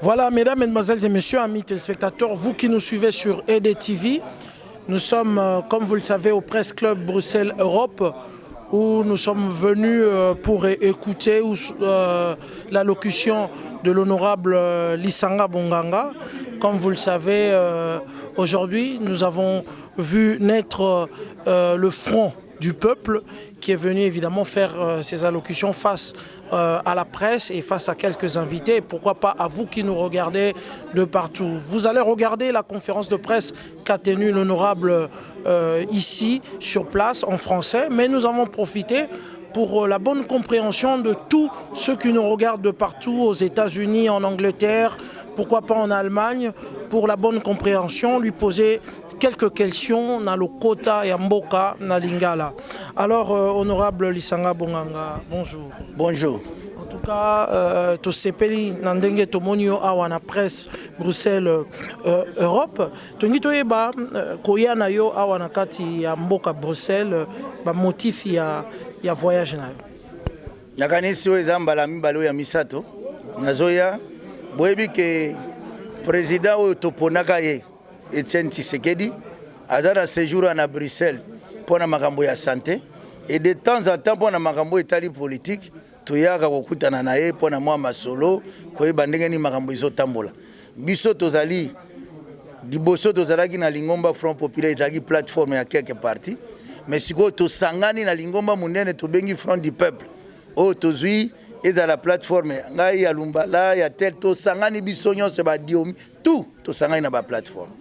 Voilà, mesdames, mesdemoiselles et messieurs, amis téléspectateurs, vous qui nous suivez sur EDTV, nous sommes, comme vous le savez, au Presse Club Bruxelles Europe, où nous sommes venus pour écouter l'allocution de l'honorable Lisanga Bonganga. Comme vous le savez, aujourd'hui, nous avons vu naître le Front du peuple qui est venu évidemment faire ses allocutions face à la presse et face à quelques invités, et pourquoi pas à vous qui nous regardez de partout. Vous allez regarder la conférence de presse qu'a tenue l'honorable ici sur place en français, mais nous avons profité pour la bonne compréhension de tous ceux qui nous regardent de partout, aux États-Unis, en Angleterre, pourquoi pas en Allemagne, pour la bonne compréhension, lui poser quelques questions na lokota ya mboka, na lingala. Alors, honorable Lisanga Bonganga, bonjour. Bonjour. En tout cas, tosepeli na ndenge tomoni yo awa na presse Bruxelles Europe. Tongi toyeba koya na yo awa na kati ya mboka Bruxelles, ba motif ya voyage na yo. Nakanisi oyo eza mbala mibale, oyo ya misato nazoya. Boyebi ke président oyo toponaka ye, Etienne Tshisekedi, aza na séjour na Bruxelles mpo na makambo ya santé, et de temps en temps mpo na makambo oyo etali politique, toyaka kokutana na ye mpo na mwa masolo, koyeba ndenge nini makambo ezotambola. Biso tozali liboso, tozalaki na lingomba Front populaire, ezalaki plateforme ya quelque parti, mais sikoyo tosangani na lingomba monene tobengi Front du peuple, oyo tozwi ezala plateforme ngai ya Lumbala, ya tel, tosangani biso nyonso, badiomi tout, tosangani na baplateforme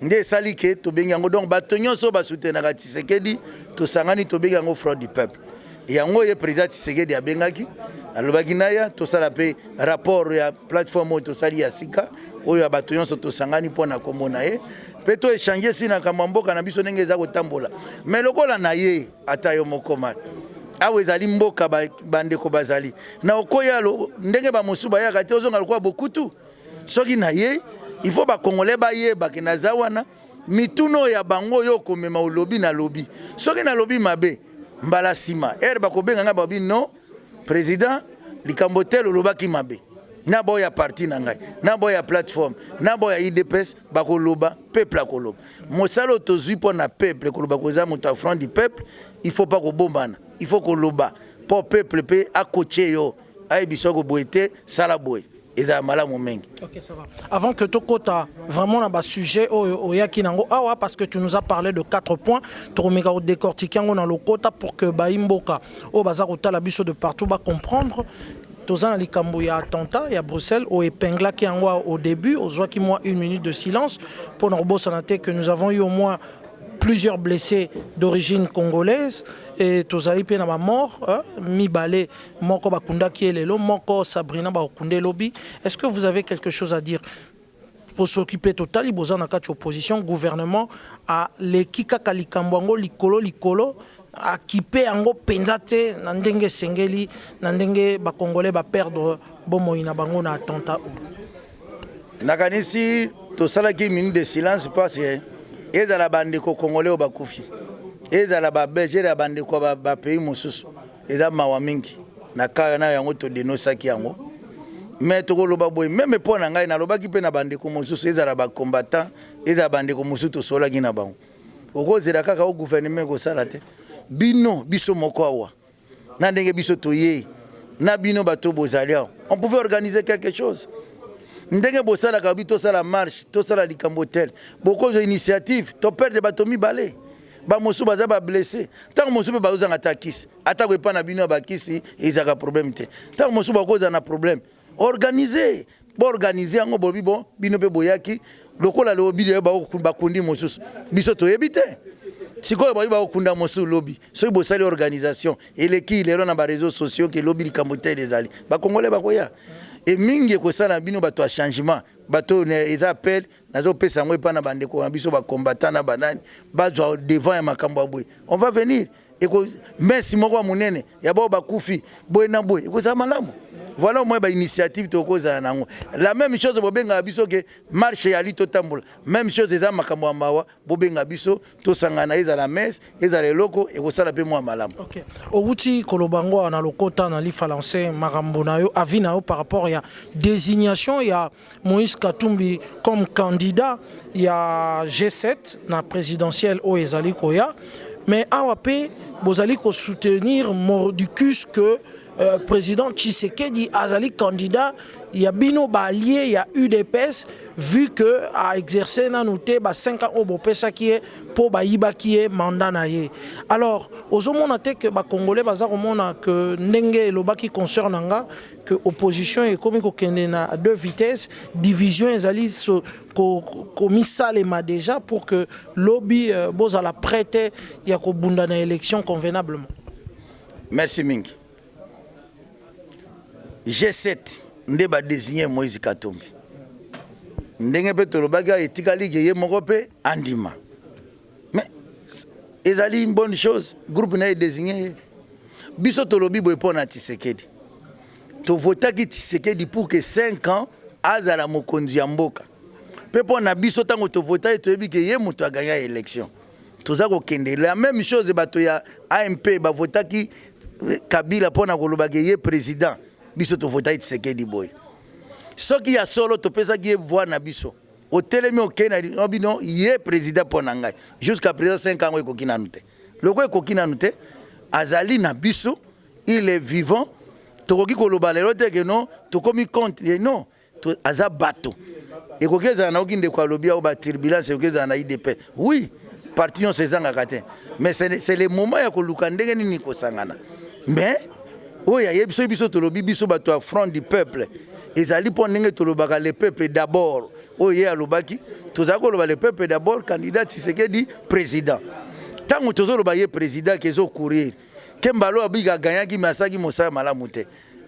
nde esali ke tobengi yango. Donc bato nyonso oyo basoutenaka Tshisekedi, tosangani, tobengi yango Front du peuple. Yango ye président Tshisekedi abengaki, alobaki naya tosala mpe rapport ya plateforme oyo tosali ya sika, oyo ya bato nyonso tosangani mpo na kombo na ye, mpe toéchanger si na kambo ya mboka na biso ndenge eza kotambola. Mais lokola na ye, ata yo moko mani awa ezali mboka, bandeko bazali na okoya ndenge bamosusu bayaka te, ozonga lokola bokutu. Soki na ye, il faut Bakongolais bayebake naza wana. Mituna oyo ya bango oyo okomema, olobi nalobi, soki nalobi mabe, mbala nsima ere bakobenga ngai, babi: "Non, président, likambo tel olobaki mabe." Na boyo ya parti na ngai, na boyo ya plateforme, na boyo ya UDPS, bakoloba, peuple akoloba. Mosala oyo tozwi mpo na peuple, koloba koza moto ya Front du peuple, il faut pas kobombana, il faut koloba mpo peuple mpe akotie yo, ayebisa ko boye te, sala boye, ezala malamu mingi. Ok, ça va. Avant que tokota vraiment na ba sujet oyo oyaki nango awa, parce que tu nous as parlé de quatre points, tokomeka kodécortiquer yango na lokota pour que baimboka oyo baza kotala biso de partout ba comprendre. Toza na likambo ya attentat ya Bruxelles oyo épinglaki yango au début, ozwaki mwa une minute de silence mpo na kobosana te que nous avons eu au moins plusieurs blessés d'origine congolaise et tozali mpe na bamort mibale, moko bakundaki ye lelo, moko Sabrina bakokunda elobi. Est-ce que vous avez quelque chose à dire pour s'occuper totali boza na kati opposition, gouvernement aleki kaka likambo yango likolo likolo, akipe yango mpenza te na ndenge esengeli, na ndenge Bacongolais baperdre bomoi na bango na attentat oyo? Nakanisi tosalaki minute de silence parce ezala bandeko congolais oyo bakufi, ezala Babelge, ya bandeko ya bapays mosusu, eza mawa mingi na kaka na yango todénonçaki yango. Mais tokoloba boye, même mpo na ngai, nalobaki mpe na bandeko mosusu, ezala bacombattant, ezala bandeko mosusu tosolaki na bango, okozela kaka o gouvernement ekosala te. Bino, biso moko awa, na ndenge biso toyei na bino, bato bozali awa, on pouvait organiser quelque chose ndenge bosalaka bi tosala marche, tosala likambo tel, bokozwa initiative. Toperdre bato mibale, bamosusu baza bablessé, ntango mosusu mpe bazozanga ata kisi, atako epai na bino ya bakisi ezalaka problème te, ntango mosusu bakozala na problème. Organise, boorganiser yango, bolobi bon, bino mpe boyaki lokola lobi bakundi mosusu, biso toyebi te. Sikoyo bayi bakokunda mosusu lobi. Soki bosali organisation eleki lelo na baréseaux sociaux ke lobi likambo tel ezali, Bakongolais bakoya e mingi ekosala bino bato ya changement. Bato eza appel nazopesa yango epai na bandeko na biso bacombattant na banani, bazwa devant ya makambo ya boye. On va venir mesi moko ya monene ya bao bakufi boye na boye, ekozala malamu. Voilà au moins bainitiative tokozala nango. La même chose, bobengaka biso ke marche yali, totambola. Même chose, eza makambo ya mawa. Bobenga biso, tosangana, ezala messe, ezala eloko ekosala mpe mwa malamu. Ok, outi koloba ngo na lokota na lifalanse, makambo na yo, avis na yo par rapport ya désignation ya Moïse Katumbi comme candidat ya G7 na présidentielle oyo ezali koya. Mais awa mpe bozali kosoutenir mordicus que président Tshisekedi azali candidat ya bino baallié ya UDPS, vu que a exercé nanu te ba 5 ans oyo bopesaki ye, mpo bayibaki ye mandat na ye. Alors ozomona te ke Bacongolais baza komona ke ndenge elobaki concert na nga que opposition ekomi kokende na deux vitesses, division ezali so, komisalema déjà pour que lobi bozala prête ya kobunda na élection convenablement? Merci mingi. G7 nde badésigne Moïse Katumbi. Ndenge mpe tolobaki, etikali ke ye moko mpe andima, mais ezali une bonne chose. Groupe na ye désigne ye. Biso tolobi boye mpo na Tshisekedi: tovotaki Tshisekedi pour que 5 ans azala mokonzi ya mboka. Mpe mpo na biso, ntango tovota ye, toyebi ke ye moto aganya élection. Toza kokende la même chose. Bato ya AMP bavotaki Kabila mpo na kolobaka ye président. Biso tovotaki Tshisekedi boye. Soki ya solo topesaki ye voix na biso, otelemi, okei na bino, ye président mpo na ngai. Jusqu'à présent, 5 ans ekoki nanu te. Loko ekoki nanu te, azali na biso, il est vivant. Tokoki koloba lelo te ke non, tokomi contre. Non, aza bato. Ekoki ezala, naoki ndeko alobi awo, baturbulence ekoki ezala na UDP. Oui, parti nyonso ezangaka te, mais c'est le moment ya koluka ndenge nini kosangana. Mais oyo ayebi, soki biso tolobi, biso bato ya Front du Peuple, ezali mpo ndenge tolobaka le peuple d'abord. Oyo ye alobaki, tozali koloba le peuple d'abord, candidat Tshisekedi président. Ntango tozoloba ye président, ke ezocourir ke mbala oyo abiki aganyaki, me asalaki mosala malamu te.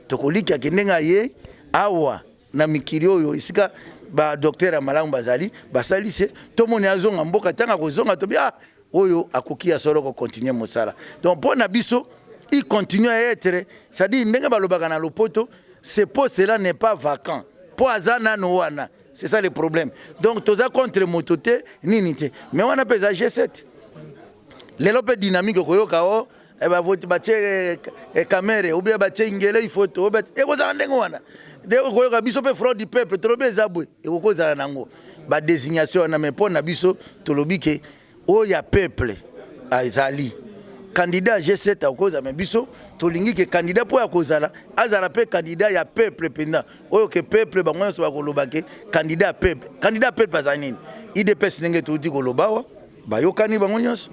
Tokolikiaki ndenge aye awa na mikili oyo, esika badocteur ya malamu bazali, basalisi, tomoni azonga mboka. Ntango akozonga, tobi ah, oyo akoki ya solo kocontinue mosala. Donc mpo na biso, il continue à être, c'est-à-dire ndenge balobaka na lopoto, ce poste là n'est pas vacant, mpo aza nano wana. C'est ça le problème. Donc toza contre moto te, nini te, mais wana mpe eza G7. Lelo mpe dynamique okoyoka o batie Kamerhe ou bien batie Ingele, ifoto ekozala ndenge wana nde okoyoka. Biso mpe Front du Peuple tolobi eza boye, ekoki kozala nango badésignation wana. Mais mpo na biso, tolobi ke oyo ya peuple azali candidat G7 akozala, me biso tolingi ke candidat mpo ya kozala, azala mpe candidat ya peuple mpenza, oyo ke peuple bango nyonso bakoloba ke candidat ya peuple. Candidat ya peuple azali nini? UDPS, ndenge touti koloba awa, bayokani bango nyonso.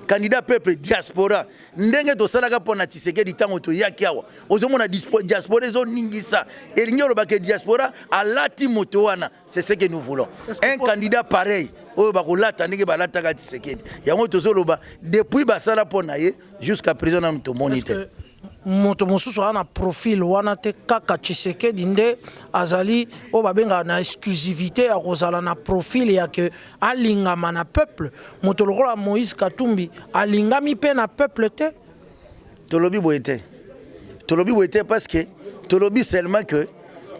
Candidat peuple diaspora, ndenge tosalaka mpo na Tshisekedi ntango toyaki awa, ozomona diaspora ezoningisa. Elingi olobaka diaspora alati moto wana. C'est ce que nous voulons, un candidat pareil oyo bakolata ndenge balataka Tshisekedi. Yango tozoloba depuis basala mpo na ye, jusqu'à présent nanu tomoni te. Moto mosusu aza na profil wana te. Kaka Tshisekedi nde azali oyo babengaka na exclusivité ya kozala na profil ya ke alingama na peuple. Moto lokola Moïse Katumbi alingami mpe na peuple te. Tolobi boye te, tolobi boye te, parce que tolobi seulement que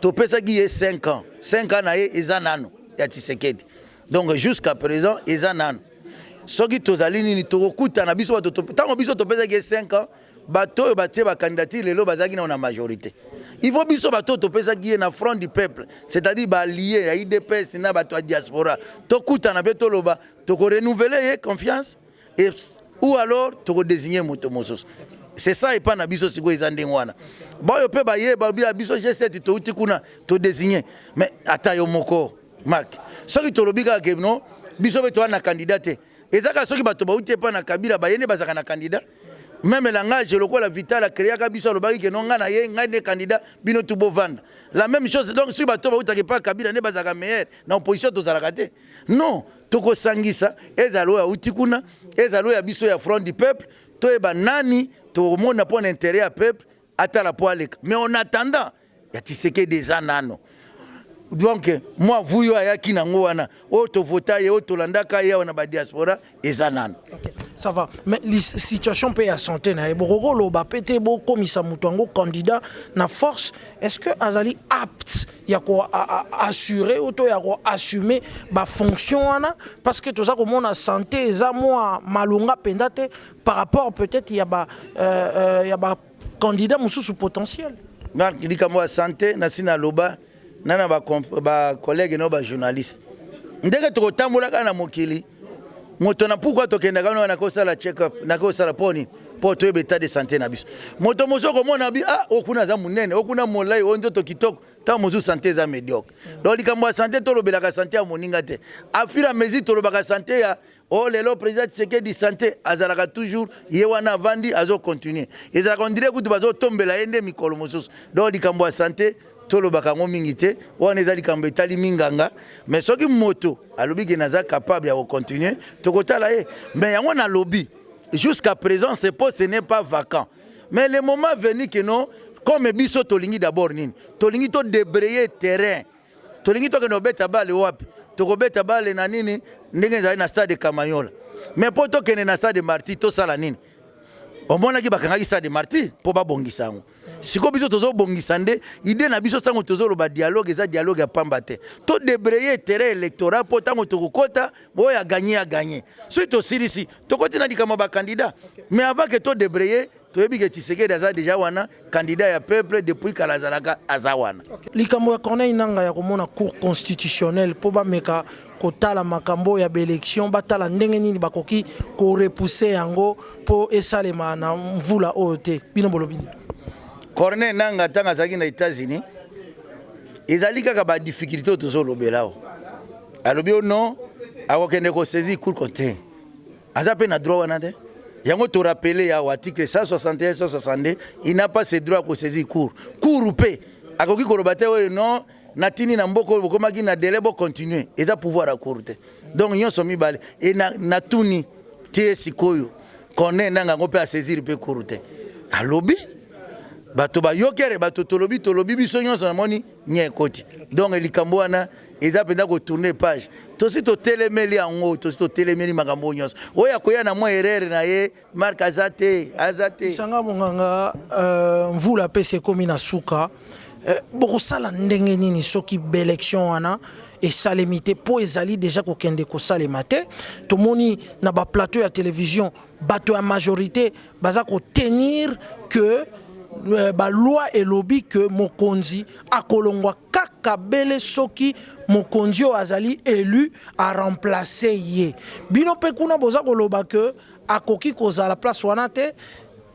topesaki ye 5 ans. 5 ans na ye eza nano ya Tshisekedi. Donc jusqu'à présent eza nano. Soki tozali nini, tokokutana biso bato. Ntango biso topesaki ye 5 ans, bato oyo batie bacandidature lelo bazalaki nao na majorité. Il faut biso bato oyo topesaki ye na Front du Peuple, c'est-à-dire baallié ya UDPS na bato ya diaspora, tokutana mpe toloba tokorenouveler ye confiance et ou alors tokodésigne moto mosusu. C'est ça epa na biso. Sikoyo eza ndenge wana. Baoyo mpe bayeba bia biso G7, touti kuna, todésigne. Mais ata yo moko Mark, soki tolobi kaka ke no, biso mpe toza na candidat te, eza kaka soki bato bauti epa na Kabila, baye nde bazalaka na candidat. Même langage lokola Vital acréaka biso, alobaki ke no, ngai na ye, ngai nde candidat, bino tu bovanda. La même chose. Donc soki bato bautaki epa Kabila nde bazalaka meilleur, na opposition tozalaka te. Non, tokosangisa, ezala oyo auti kuna, ezala oyo ya biso ya Front du Peuple, toyeba nani tokomona mpo na intérêt ya peuple, atala mpo aleka. Mais en attendant, ya Tshisekedi eza nano. Donc mwa vuyo ayaki nango wana, oyo tovota ye, oyo tolandaka ye awa na badiaspora, eza nano. Okay. Ça va, mais situation mpe ya santé na ye, bokoki koloba mpe te bokomisa moto yango candidat na force. Est ce que azali apte ya koassurer to ya koassumer bafonction wana? Parce que toza komona santé eza mwa malonga mpenza te par rapport peut-être ya ba candidat mosusu potentiel. Likambo ya santé, nasi naloba na na bacollègue no bajournaliste, ndenge tokotambolaka na mokili, moto na pourquoi tokendaka wana nakosala check up, nakosala mpo nini? Mpo toyeba état de santé na biso. Moto mosusu okomona bi ah, okuna aza monene, okuna molai, oyo nzoto kitoko, ntango mosusu santé eza médiocre. Donc likambo ya santé, tolobelaka santé ya moninga te. À fur et à mesure tolobaka santé ya o lelo, président Tshisekedi, santé azalaka toujours ye wana, avandi, azocontinue, ezalaka on dirait kutu bazotombela ye nde mikolo mosusu. Donc likambo ya santé, tolobaka yango mingi te. Wana eza likambo etali minganga. Mais soki moto alobi ke naza capable ya kocontinue, tokotala ye. Mais yango nalobi, jusqu'à présent ce poste n'est pas vacant, mais le moment venu que non, comme biso tolingi d'abord nini? Tolingi todébrayer terrain, tolingi tokende kobeta bale. Wapi tokobeta bale? Na nini? Ndenge ezali na stade Kamanyola. Mais mpo tokende na stade Martyr, tosala nini? Omonaki bakangaki stade Martyr mpo babongisa yango. Sikoyo biso tozobongisa nde idée na biso. Ntango tozoloba dialogue, eza dialogue ya pamba te. Todébrayer terrain électoral mpo ntango tokokɔta, oyo aganye, aganye. Soki tosilisi, tokoti na likambo ya bacandidat. Mais avant ke todébrayer, toyebi ke Tshisekedi aza déjà wana, candidat ya peuple depuis kala, azalaka, aza wana. Likambo ya Corneille Nanga ya komona Cour constitutionnelle mpo bameka kotala makambo ya baélection, batala ndenge nini bakoki korepousser yango mpo esalema na mvula oyo te, bino bolobi nini? Corneille Nanga, ntango azalaki na États-Unis, ezali kaka badifficulté oyo tozolobela awa. Alobi o non, akokende kosaisir cour te, aza mpe na droit wana te. Yango torappeler awa article 161, 162, il n'a pas ce droit ya kosaisir cour. Cour mpe akoki koloba te oyo non, natini na mboka oyo bokomaki na délai, bocontinue. Eza pouvoir ya cour te. Donc nyonso mibale e natuni tie sikoyo, Corneille Nanga yango mpe asaisir mpe cour te. Alobi bato bayokere, bato tolobi, tolobi biso nyonso, namoni nye ekoti. Donc likambo wana eza mpenza kotourner page. Tosi totelemeli yango, tosi totelemeli makambo oyo nyonso. Oyo akoya na mwa erreur na ye, Mark aza te, aza te. Sanga Bonganga, mvula mpe ekomi na suka. Bokosala ndenge nini soki baélection wana esalemi te? Mpo ezali déjà kokende kosalema te. Tomoni na baplateau ya télévision, bato ya majorité baza kotenir que baloi elobi ke mokonzi akolongwa kaka bele soki mokonzi oyo azali élu aremplace ye. Bino mpe kuna boza koloba ke akoki kozala place wana te,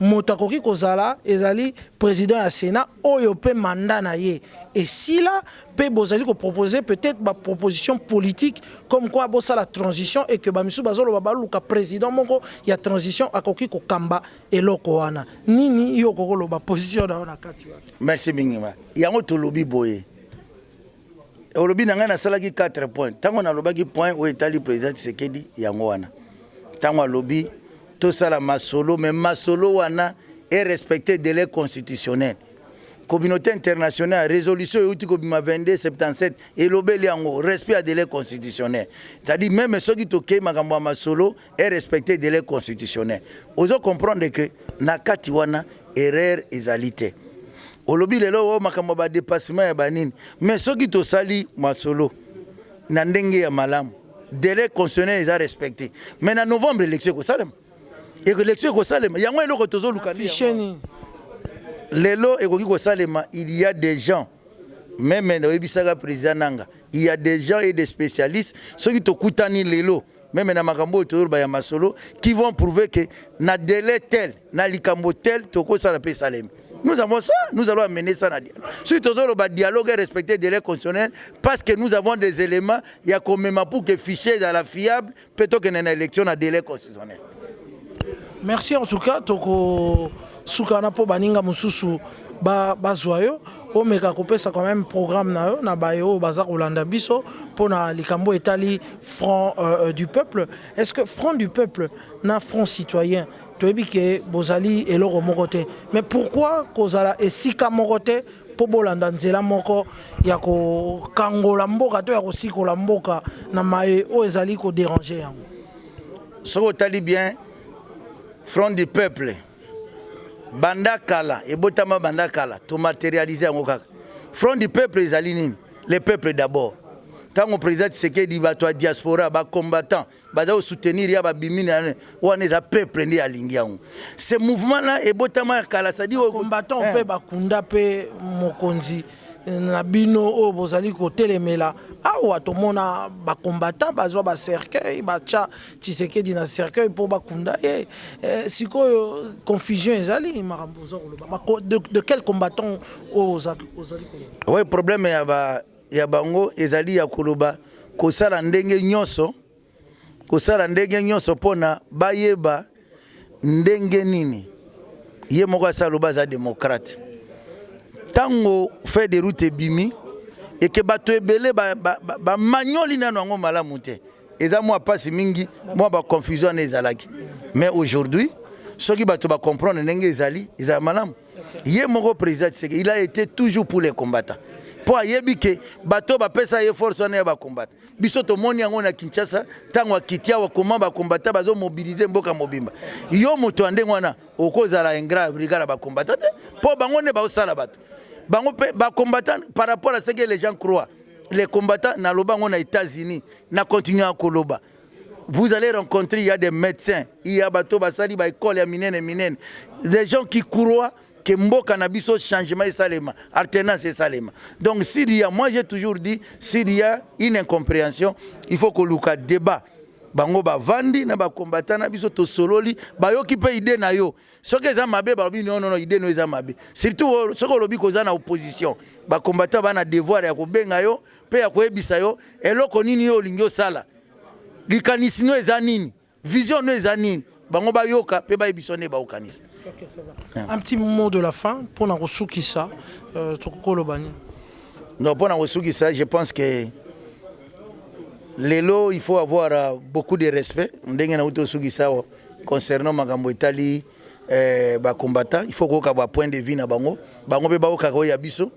moto akoki kozala ezali président ya Sénat oyo mpe mandat na ye esila. Mpe bozali kopropose peut-être baproposition politique comme quoi bosala transition et que bamisusu bazoloba baluka président moko ya transition akoki kokamba eloko wana. Nini yo okokoloba, position na yo na kati wana? Merci mingi. Ma yango tolobi boye, olobi na ngai nasalaki 4 point. Ntango nalobaki point oyo etali président Tshisekedi, yango wana ntango alobi tosala masolo, mais masolo wana erespecte délai constitutionnel. Communauté internationale, résolution euti kobima 2277, elobeli yango, respect ya délai constitutionnel. C'est-à-dire même soki tokei makambo ya masolo, erespecte délai constitutionnel. Ozo comprendre ke na kati wana erreur ezali te. Olobi lelo oyo makambo ya badépassement ya banini, mais soki tosali masolo na ndenge ya malamu, délai constitutionnel eza respecté, mais na novembre élection ekosalema, élection ekosalema. Yango eloko tozoluka. Fichier nini? Lelo ekoki kosalema. Il y a des gens, même oyebisaka président Nanga, il y a des gens et des spécialistes, soki tokutani lelo même na makambo oyo tozoloba ya masolo, qui vont prouver que na délai tel, na likambo tel, tokosala mpe esalemi. Nous avons ça, nous allons amener ça na dialogue. Soki tozoloba dialogue et respecter délai constitutionnel, parce que nous avons des éléments ya komema pour que fichier ezala fiable mpe tokende na élection na délai constitutionnel. Merci en tout cas. Tokosukana mpo baninga mosusu bazwa yo. Omeka kopesa quand même programme na yo na baye oyo baza kolanda biso mpona likambo etali Front du peuple. Est ce que Front du peuple na Front citoyen, toyebi ke bozali eloko moko te, mais pourquoi kozala esika moko te mpo bolanda nzela moko ya kokangola mboka to ya kosikola mboka na maye oyo ezali kodéranger yango? Soki otali bien, Front du peuple banda kala, ebotama banda kala, tomatérialiser yango kaka. Front du peuple ezali nini? Le peuple d'abord. Ntango président Tshisekedi, bato ya diaspora, bacombattant baza kosoutenir ya babimi na wana, eza peuple nde alingi yango. Ce mouvement là ebotama kala, c'est-à-dire Combattant mpe bakunda mpe mokonzi na bino oyo bozali kotelemela awa. Tomona bacombattant bazwa bacercueil, batya Tshisekedi na cercueil mpo bakunda ye. Sikoyo confusion ezali, makambo oza koloba. De quel combattant oyo ozali koloba? Oui, problème ya bango ezali ya koloba, kosala ndenge nyonso, kosala ndenge nyonso mpona bayeba ndenge nini ye moko asala. Aloba aza démocrate. Ntango feuille de route ebimi, eke bato ebele bamanyoli nano yango malamu te. Eza mwa mpasi mingi, mwa baconfusion wana ezalaki. Mais aujourd'hui, soki bato bacomprendre ndenge ezali, ezala malamu. Ye moko président Tshisekedi, il a été toujours pour les combattants, mpo ayebi ke bato bapesa ye force wana ya bacombattant. Biso tomoni yango na Kinshasa ntango akiti awa, koma bacombattant bazomobiliser mboka mobimba. Yo moto ya ndenge wana okozala ingrat regard ya bacombattant te, mpo bango nde baosala bato bango mpe bacombattant par rapport à ce que les gens croient. Les combattants, naloba yango na États-Unis, na continue ya koloba, vous allez rencontrer, il y a des médecins, il y a bato basali baécole ya minene minene, des gens qui croient que mboka na biso changement esalema, alternance esalema. Donc s'il y a, moi j'ai toujours dit, s'il y a une incompréhension, il faut koluka débat. Bango bavandi na bacombattant na biso, tosololi, bayoki mpe idée na yo. Soki eza mabe, balobi: non, non, idée no eza mabe. Surtout soki olobi koza na opposition, bacombattant bana devoir ya kobenga yo mpe ya koyebisa yo eloko nini yo olingi osala, likanisi no eza nini, vision no eza nini. Bango bayoka mpe bayebisa nde baokanisa. Ok, ça va. Un petit mot de la fin mpona kosukisa, tokokoloba nini? Non, mpona kosukisa, je pense que lelo il faut avoir beaucoup de respect. Ndenge nauti osukisa awa concernant makambo etali bacombattant, il faut koyoka bapoint de vue na bango, bango mpe bayokaka oyo ya biso.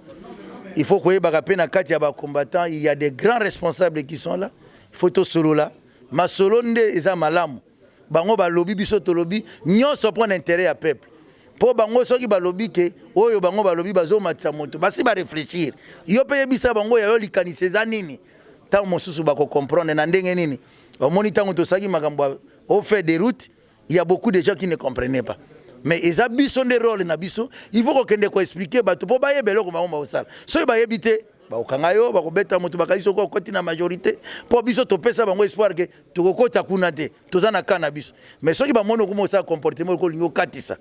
Il faut koyebaka mpe na kati ya bacombattant, il y a des grands responsables qui sont là. Il faut tosolola masolo nde eza malamu. Bango balobi, biso tolobi, nyonso mpo na intérêt ya peuple. Mpo bango soki balobi ke oyo bango balobi bazomatisa moto, basi baréfléchir. Yo mpe yebisa bango ya yo likanisi eza nini. Ntango mosusu bakocomprendre na ndenge nini. Omoni, ntango tosalaki makambo au feuille de route, il y a beaucoup de gens qui ne comprenaient pas. Mais eza biso nde rôle na biso, il faut kokende koexpliquer bato mpo bayeba eloko bango bakosala. Soki bayebi te, bakokanga yo, bakobeta moto, bakangi soki okoti na majorité. Mpo biso topesa bango espoir ke tokokota kuna te, toza na ka na biso. Mais soki bamoni okoma osala comportement oko olingi okatisa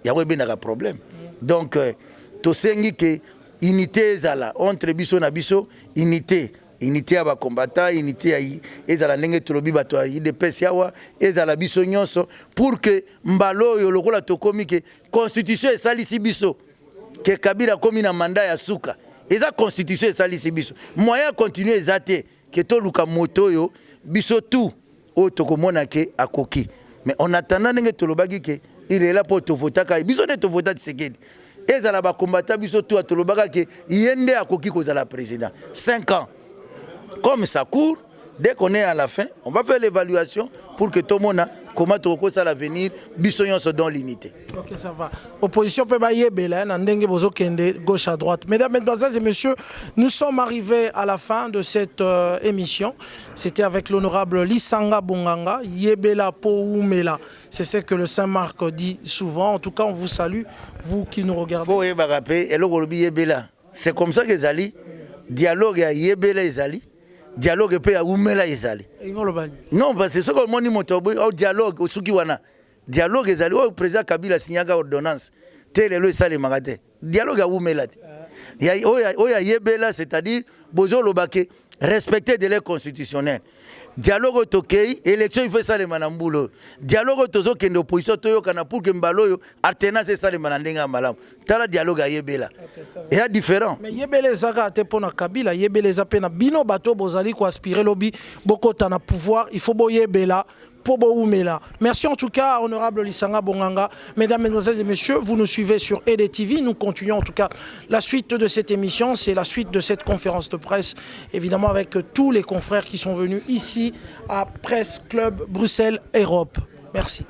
yango, ebendaka problème. Donc tosengi ke unité ezala entre biso na biso, unité, unité ya bacombattant, unité ya ezala ndenge tolobi bato ya UDPS awa, ezala biso nyonso, pour que mbala oyo lokola tokomi ke constitution esalisi biso ke Kabila akomi na mandat ya suka, eza constitution esalisi biso, moyen ya continue eza te, ke toluka moto oyo biso tout oyo tokomona ke akoki. Mais en attendant, ndenge tolobaki ke il est là mpo tovotaka ye, biso nde tovota Tshisekedi, ezala bacombattant, biso tu tolobaka ke ye nde akoki kozala président. 5 ans, comme ça court, dès qu'on est à la fin, on va faire l'évaluation pour que tomona comment tokokosala l'avenir biso nyonso dans l'unité. Ok, ça va. Opposition peut bayebela na ndenge bozokende gauche à droite. Mesdames, Mesdemoiselles et Messieurs, nous sommes arrivés à la fin de cette émission. C'était avec l'honorable Lisanga Bonganga, Yebela po wumela. C'est ce que le Saint-Marc dit souvent. En tout cas, on vous salue, vous qui nous regardez. Faut oyebaka mpe eloko olobi yebela, c'est comme ça que ezali dialogue ya yebela, ezali dialogue mpe ya umela ezali. Non, parce que soki omoni moto o dialogue osuki wana, dialogue ezali oyo président Kabila asignaka ordonnance te, lelo esalemaka te. Dialogue awumela te, oyo ayebela, c'est-à-dire bozoloba ke respecter délai constitutionnel. Dialogue oyo tokei élection, il faut esalema na mbula oyo. Dialogue oyo tozokende opposition, toyokana pour ke mbala oyo alternance esalema na ndenge ya malamu. Tala, dialogue ayebela eya différent. Mais yebela ezaka te mpo na Kabila, yebela eza mpe na bino bato bozali koaspirer lobi bokota na pouvoir. Il faut boyebela po bowumela. Merci en tout cas, honorable Lisanga Bonganga. Mesdames, Mesdemoiselles et Messieurs, vous nous suivez sur EDTV. Nous continuons en tout cas la suite de cette émission. C'est la suite de cette conférence de presse, évidemment avec tous les confrères qui sont venus ici à Presse Club Bruxelles Europe. Merci.